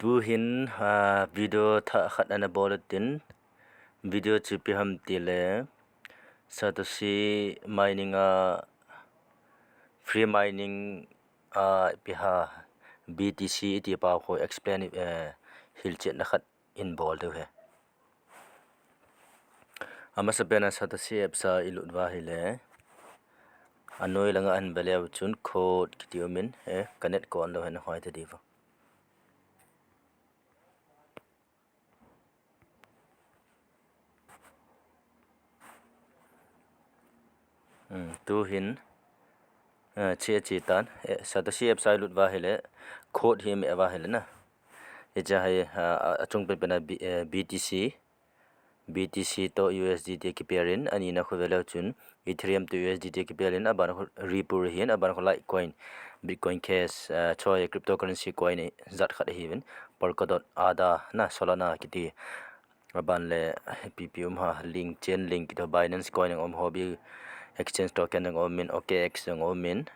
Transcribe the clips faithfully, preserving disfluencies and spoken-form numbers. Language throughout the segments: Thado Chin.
Tuhin, ah, video thah khat ana bol tin, video chu ipi ham tile, Satoshi Mining a free mining a ipi ham B T C iti pa khu explain, eh, hilchetna khat in bol diu ahi. Amasapen a Satoshi apps a ilut uva ahile, anoi langa ahin ve leu chun code kiti um in, eh, ka net kon lou hen hoi ta diu. Hmm, tuhin, eh, che che tan, eh, Satoshi apps a ilut uva ahile, code hi i meh uva ahile na. Hiche hi, ah, a, achung penpen a B-, eh, B T C, B T C toh U S D T kipair in, anina khu ve leu chun, Ethereum toh U S D T kipair in, aban khu Ripple ahin, aban khu Litecoin, Bitcoin Cash, ah, choi cryptocurrency coin jat khat ahiuvin, Polkadot, A D A, na Solana kiti, aban le ipi ipi um ham, Link, Chainlink kiti, Binance Coin jong um, Huobi Exchange Token jong um in, O K X jong um in,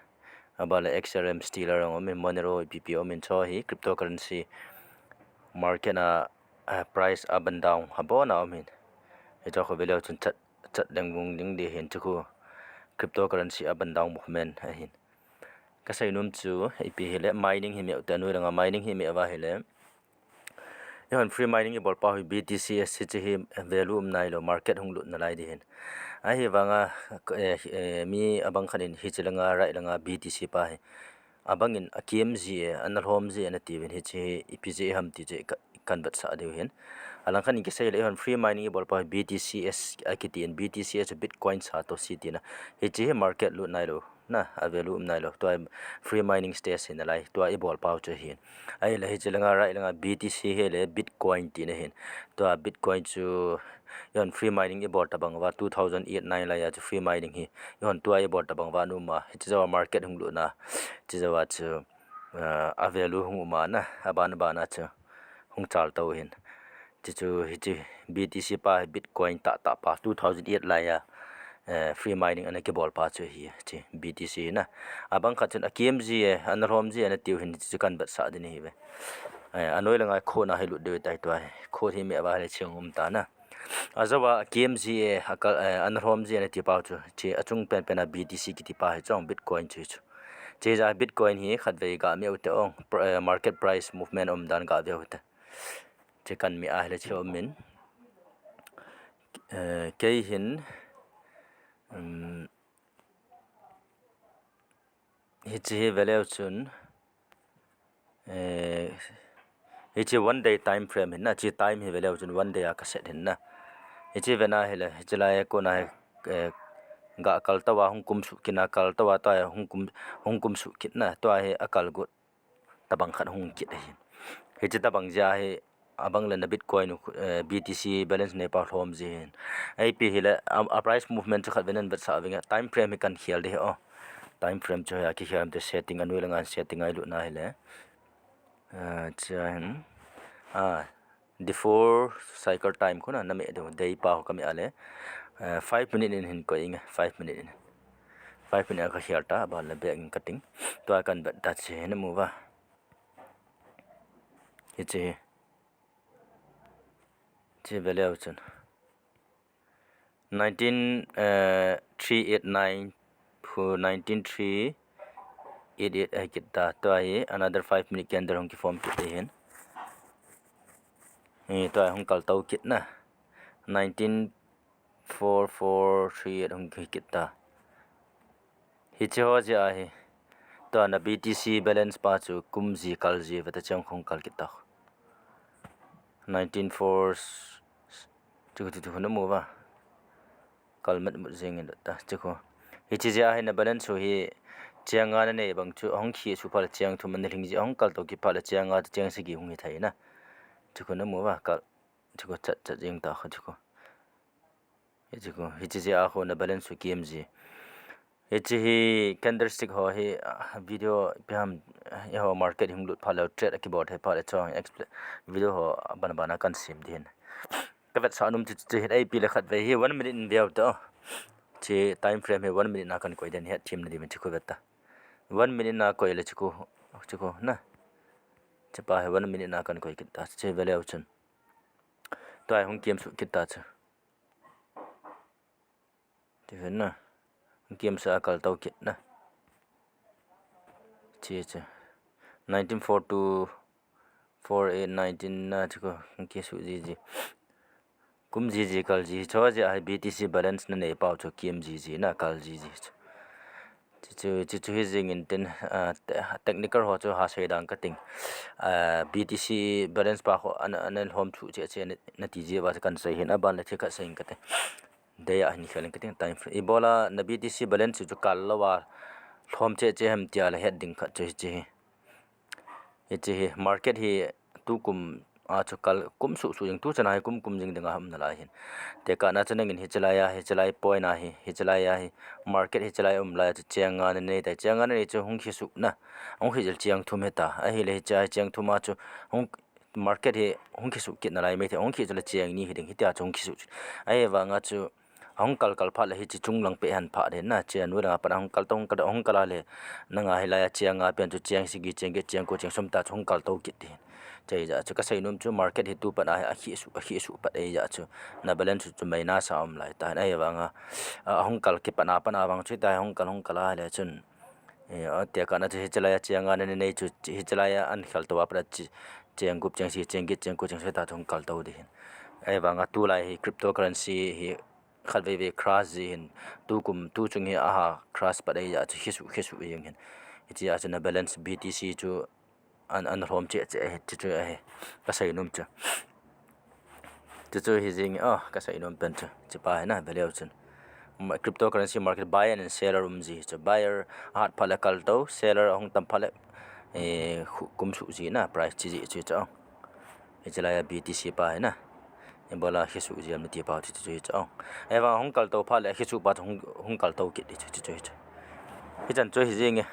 aban le X R M Stellar jong um in, Monero ipi ipi um in, choi hi cryptocurrency market a, ah, price up and down abon a um in. Hiche khu ve leu chun chat, chat ding vung ding ding ahin, hiche khu cryptocurrency up and down movement ahin. Ka seinom chu ipi hile mining hi i meh u te, anoi langa mining hi i meh uva ahile, eihon free mining ibol pa hi B T C S hiche hi value um nailou, market hung lut nalai ding ahin. Ahivanga, eh, eh, mi abang khat in hiche langa, right langa B T C pa hi abang in akem ji e, ana lhom ji e ana tiuvin, hiche hi ipi jeh ham ti chu ka, kan vetsah diu ahin. Alang khat in kisei le eihon free mining ibol pa hi B T C S akiti in, B T C S Bitcoin Satoshi tina. Hiche hi market lut nailou, na, a value um nailou. Tua free mining stage hi nalai, tua ibol pau chu ahin. Ahile hiche langa, right langa B T C hi le Bitcoin tina ahin. Tua Bitcoin chu eihon free mining ibol tabang uva two thousand eight nine laiya chu free mining hi, eihon tua ibol tabang uva ana um a, hiche jouva market hung lut na, hiche jouva chu, ah, a value hung um a na, aban aban a chu hung chal tou ahin. Hiche chu, hiche B T C pa hi Bitcoin tahtah pa two thousand eight laiya, eh, free mining ana kibol pa chu ahi, hiche B T C hi na. Abang khat chun akem ji e, ana lhom ji e ana tiu ahin, hiche chu kan vetsah ding ahiuve. Eh, anoi langa code na hi lut diu tai tua hi. Code hi i meh uva ahile cheng um ta na. Ajouva akem ji e, akal, eh, ana lhom ji e ana ti pau chu, hiche achung penpen a B T C kiti pa hi chu Bitcoin chu hichu. Hiche jeh a Bitcoin hi khatvei ga meh u te o, pr-, eh, market price movement um dan ga ve u te. Hiche kan meh ahile hiche um in. Eh, kei hin, um, hiche hi ve leu chun, eh, hiche one day time frame ahin na, hiche time hi ve leu chun one day a ka set ahin na. Hiche ve na ahile, hiche lai a kona hi, eh, ga kal tou a hung kum suh kit na, kal tou a tua hung kum, hung kum suh kit na, tua hi akal got tabang khat hung kit ahin. Hiche tabang jeh a hi abang le na Bitcoin u, eh, B T C balance nei pa lhom ji ahin. Ipi hile, a, a price movement chu khatvei nan vetsah vinge, time frame hi kan khel ding ahi o. Time frame chu hia kikhel am ti, setting, anoi langa setting a ilut na ahile. Ah, hiche ahin. Ah, default cycle time khu na, na meh diu, day pa khu ka meh a le. Eh, five minute in hin koi inge, five minute in. Five minute a ka khel ta, aban le back in ka ting. Tua kan vet ta, hiche hi na mu uva. Hiche hi. Hiche ve leu chun. Nineteen, eh, three eight nine khu nineteen three eight eight ahi kit ta. Tua hi another five minute candle hung kiform kit ahin. Eh, tua hi hung kal tou kit na. Nineteen four four three eight hung hi kit ta. Hiche ho jeh ahi. Tua na B T C balance pa chu kum ji kal ji veta cheng hung kal kit ta. Nineteen four, chu, chu, chu, na mu uva. Kal mat mut jing in ta, chu khu. Hiche jeh a hi na balance chu hi cheng nga na nei bang chu, hung khi chu pha le cheng thum na lhing ji, hung kal tou kit pha le cheng nga, cheng sagi hung hi thei na. Chu khu na mu uva, kal, chu khu chat, chat jing ta khu, chu khu. Hiche khu, hiche jeh a khu na balance chu kem ji. Hiche hi candlestick ho hi, ah, video ipi ham, ah, eiho market hung lut pha le trade a kibol thei pha le chong explain video ho aban aban a kan sem ding ahin. Ka vetsah nom chu chu hin, ipi le khatvei hi one minute in veu ta. Hiche time frame hi one minute na kan koi den hi, thim na ding min chu khu vet ta. One minute na koi le chu khu, chu khu na. Tipa hi one minute na kan koi kit ta, hiche veleu chun. Tua hi hung kiam suh kit ta chu. Ti hin na. Hung kiam suh a kal tou kit na. Hiche chu. Nineteen four two, four eight, nineteen na chu ko hung kiam suh jiji. Kum jiji kal ji chu, ajeh a hi B T C balance na nei pau chu kiam jiji na kal jiji chu. Chuchu, chuchu hi jing in tin, ah, te-, technical ho chu ha sei dang ka ting. Ah, B T C balance pa ho ana, ana lhom chu che che na, na ti ji va kan sei hin aban le thi khat sei in ka te. Day a hin khel in ka ting time frame. Ibola na B T C balance chu kal lou a lhom che che hem tia la het ding khat chu hiche hi. Hiche hi market hi tukum a chu kal kum suh suh jing, tu chana hi kum kum jing ding a um nalai hin. Tekahna chu nangin hiche lai a, hiche lai point a hi, hiche lai a hi, market hiche lai um lai a chu cheng nga na nei tai, cheng nga na nei chu hung khi suh na, hung khi jel cheng thum hita, ahile hiche a cheng thum a chu hung, market hi hung khi suh kit nalai mai thei, hung khi chu le cheng ni hi ding, hitia chu hung khi suh chu. Ahivanga chu, ahung kal kal phat le hiche chung lang peh hen phat hin na, cheng nu lang a pat ahung kal tou, hung kal tou, ahung kal a le, nanga hilai a cheng nga pen chu cheng sagi, cheng get, cheng ko, cheng som ta chu hung kal tou kit ding. Hiche jeh a chu ka sei nom chu market hi tu pat a hi a khi suh, a khi suh pat ahi jeh a chu na balance chu, chu minus a um lai ta hin, ahivanga, a, ahung kal kipat na pat a vang chu ta hung kal, hung kal a le chun, e, a, tekahna chu hiche lai a cheng nga na nei chu, hiche lai a an khel tou a pat a chi, cheng gup, cheng sagi, cheng get, cheng ko, cheng som ta chu hung kal tou ding hin. Ahivanga tulai hi cryptocurrency hi khatvei vei crash ji hin, tukum, tu chung hi aha crash pat ahi jeh a chu khi suh, khi suh jing hin. Hiche a chu na balance B T C chu an, an lhom che che hi, chuchu ahi, ka sei nom chu. Chuchu hi jing, oh, ka sei nom pen chu. Hiche pa hi na, veleu chun. Ma-, cryptocurrency market buyer and seller um ji chu. Buyer ahat phat le kal tou, seller ahung tam phat le, eh, khu-, kum suh ji na, price chi ji chu chu. Hiche lai a B T C pa hi na. Ibola khi suh ji am na ti pa chu chu hi chu. Ahivang hung kal tou phat le khi suh pa chu hung, hung kal tou kit di chu chu hi chu. Hichan chu hi jing e.